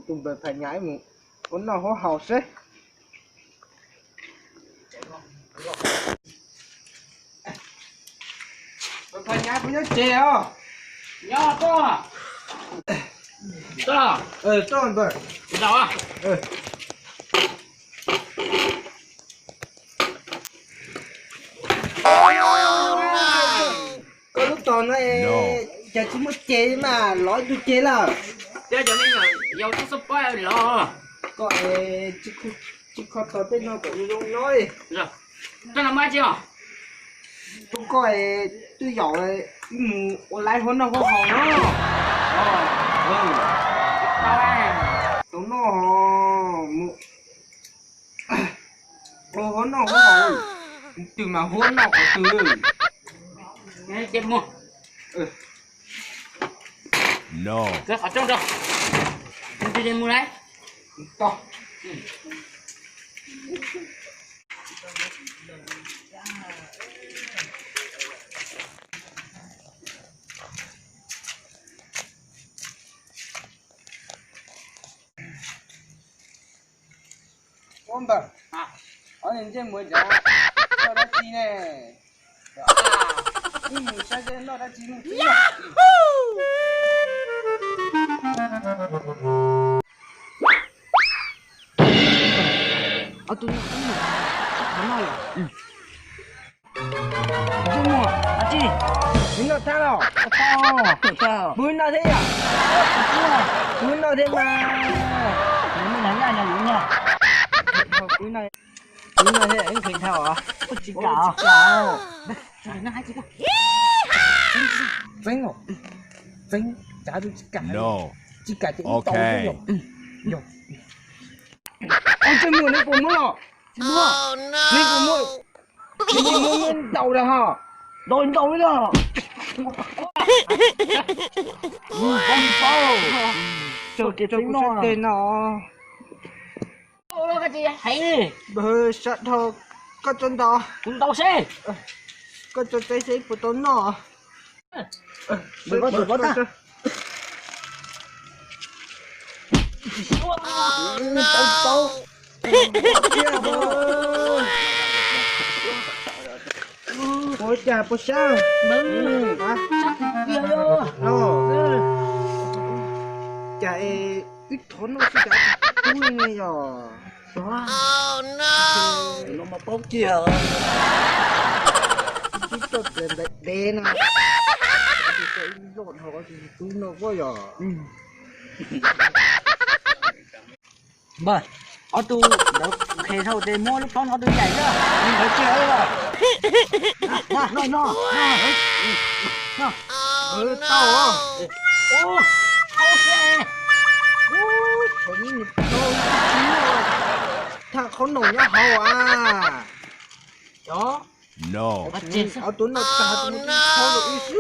Tus npawg Phas Nyas mus ua noj huab haus seb. Phas Nyas, kuv nyob tsev os. Nyob koj. Koj. Koj npawg. Koj lub tog no cas tsis muaj ceg mas lov ib tug ceg lawm. Thiab cov me nyuam yaus twb xub pob lov. Koj tsis kho tog tej no kom zoo no li. Koj no mas tsis os. Tus koj twb yaum wb mus ua laiv huab noj huab haus no. Tau noj mus ua huab noj huab haus, twg mas huab noj qhov twg. Ces mus. Qhov rooj rau. Mus lawm. Ua npawg, ob niag ntsej muag ncav noj dab tsi ne? Wb mus saib seb noj dab tsi mus. Ob tug noj, noj los. Ntsej muag, dab tsi? Wb noj tag los? Kuv noj thiab yom. Kuv noj thiab mas. Kuv noj thiab, nqhis dhau os. Tsis kam. Tseeb os, tseeb, cav tsis kam, tsis kam ces ib tau xwb yom. Yog. Ob ntsej muag, neb puas muab los? Neb puas muab? Neb puas muab, muab ntaus lawm ho. Ntaus, ntaus li os. Tseeb no. Npawg, sab dhau, koj tso ntaus. Kuv ntaus seb. Koj tso tsev seb puas tau noj. Tau, tau. Ua cas puas sab? Cas es wb thov noj xwb cas tsis pub ne yog? Los mas paub kiag. Wb txoj ntev no, ib loj dhau tsis pub noj pob yog. Npawg, ob tug ntawd qhes dhau ces muab lub plaub no ob tug ncaim xwb. Ntawd tsis tau. Thaj qhov no nyob hauv a. Cov, ob tug no tag tus no tib thauj rau ib xwb.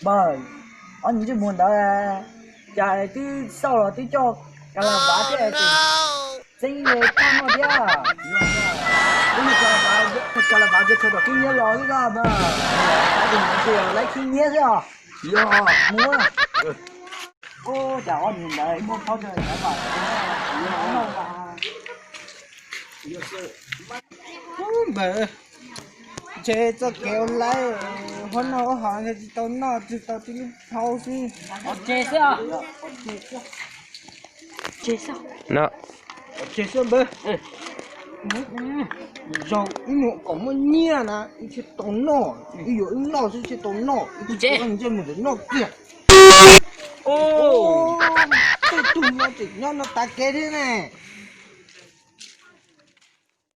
Npawg, ob niag ntsej muag ntawd cas twb xauj los twb coj ka la vav thiab, tseem txeeb le tag noj thiab. Ka la vav tseem khaws tom khib nyiab los xwb os npawg. Ob tug ntawd ntshe laib khib nyiab xwb os. Yog mus. Ua cas ob niag ntawd muab phaub rau ntawd mas. Npawg, ntshe txoj kev ua laib huab noj huab haus ntshe tsis tau noj, tsuas tau tib lub phau xwb. Ua tsev xwb. Ua tsev xwb npawg. Zaum ib mus kom muaj nyiaj na wb thiaj tau noj, wb yuav wb noj xwb thiaj tau noj, wb tsis tau ntsej muag ntawm noj kiag. Tej tug no tseem nyob no tas kev thiab ne.